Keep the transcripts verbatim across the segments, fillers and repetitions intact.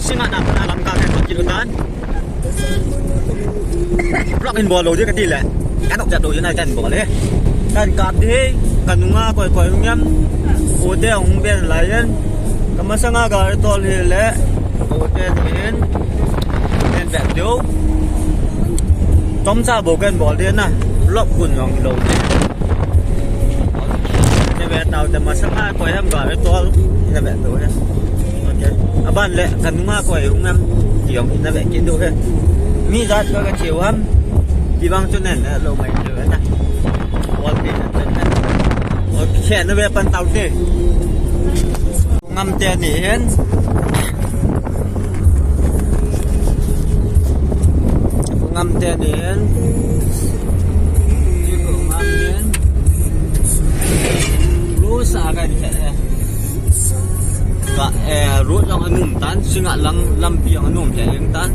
Singa na pa Lamka kan kit u tan. Vlog hin bol lou ding kati le. Kan ok jat lou ding a kan bol e. Kan kap ding, ka nunga koi koi hung em. Ute hung ben lai in. Ka masanga gari tol hi le. Ute ni hin. Ben vet diu. Chomcha bou kan bol ding na. Vlog kun jong lou ding. Ina ve tau te masanga koi ham gari tol. Ina ve tau he. Okay. Aban le ka nunga koi hung em. Ti jong ina ve kit diu he. Mi jat ka ka cheu ham. Ti bang chu nen lou mai diu he na. Bol ti na chen na. Okay, na ve pan tau te. Ngam te ni hin. Ngam te ni hin. Ngam hin. Lu sa kan te. Ka, eh, road jong anum tan, singa lang, lampi jong anum te jeng tan.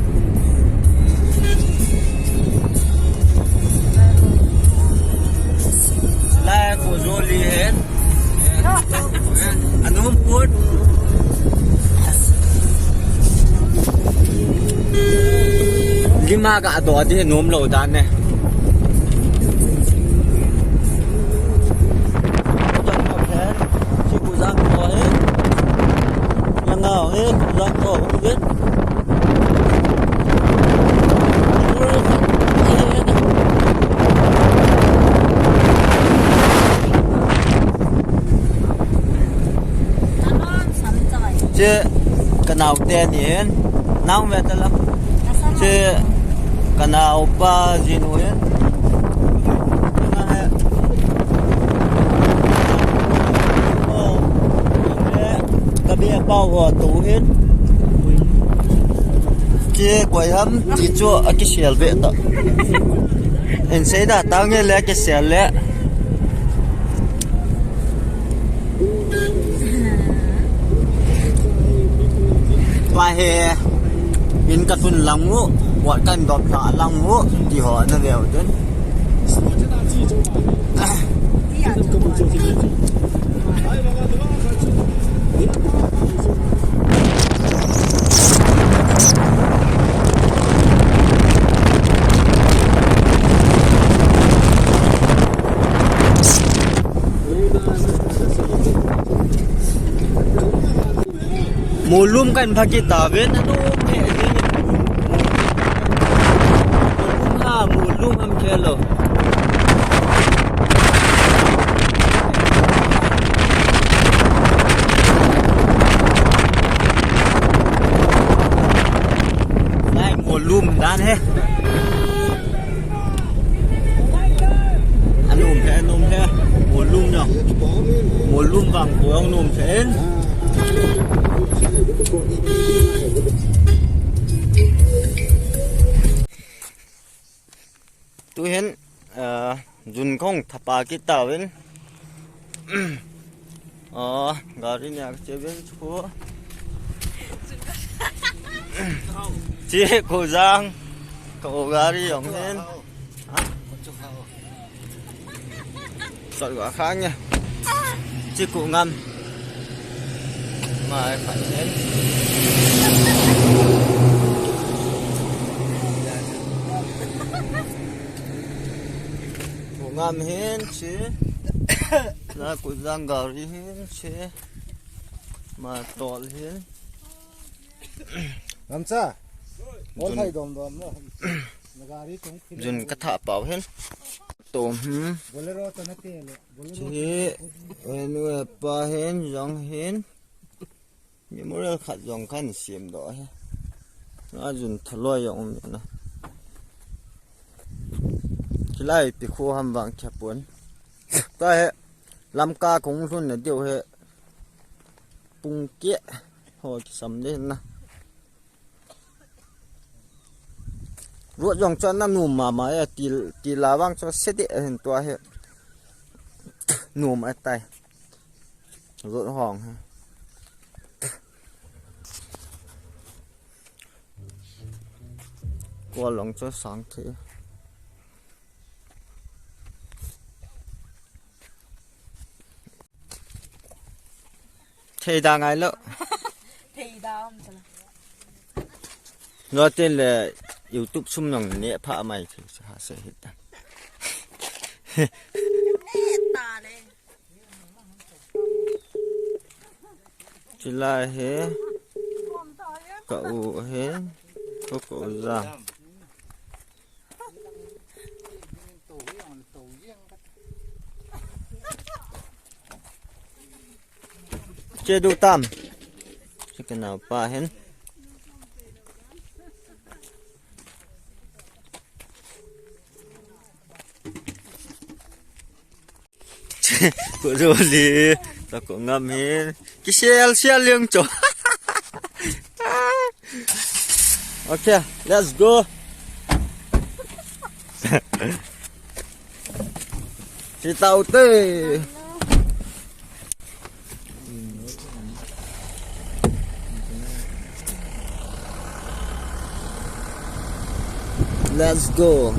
Lai ko joli hin. Anum put. Lima ka do di nom lou dan ne. Si ku jang ko he. Yang ngau he, ku jang ko hung vet. Che ka nao te ni hin, nao ve ta la. Che ka nao pa jinu hin. Ka bia pau ho tu hin. Che koi ham ti chu a kisel ve ta. En sei da ta nge le kisel le. Pa he, in ka tun lang u, wat kan dop la lang u, ti ho na ve u den. Mulum kan phaki ta ven, anu ke ni. Mulum ha, mulum ham khelo. Nai mulum dan he. Anum he, anum he. Mulum no. Mulum vang ko anum he. Tu hin, ah, jun kong thapa kit ta vin. Ah, gari nia ka che vin chu. Che ko jang, ko gari jong hin. Sot gua khang ya. Chi ku ngam. Mai pha chen. Ku ngam hin chi. La ku jang gari hin chi. Ma tol hin. Gamcha. Ol hai dom dom lo. Jun ka tha pau hin. Tom, hmm. Bolero to na te le. Bolero. Chi, enu pa hin, jong hin. Memorial khat jong kan siam do he. Na jun thaloi jong um na. Kilai pi khu ham vang khe pon. Ta he, Lamka kong lhun na diu he. Pung ke. Ho kisam de na. Road jong chu ana num mama e, til, til a vang chu sede hin tua hi. Num atai. Road hong hi. Kua long chu sang thei. Thei da ngai lo. Thei da um tala. Notin le YouTube sum nong ne pha mai thei sa ha se hita. Chila he ka u he ko ko za. Che du tam. Che ka nau pa hen. Ko jo li. Ta ko ngam hen. Ki sel sel liang cho. Okay, let's go. Sitaute. Let's go.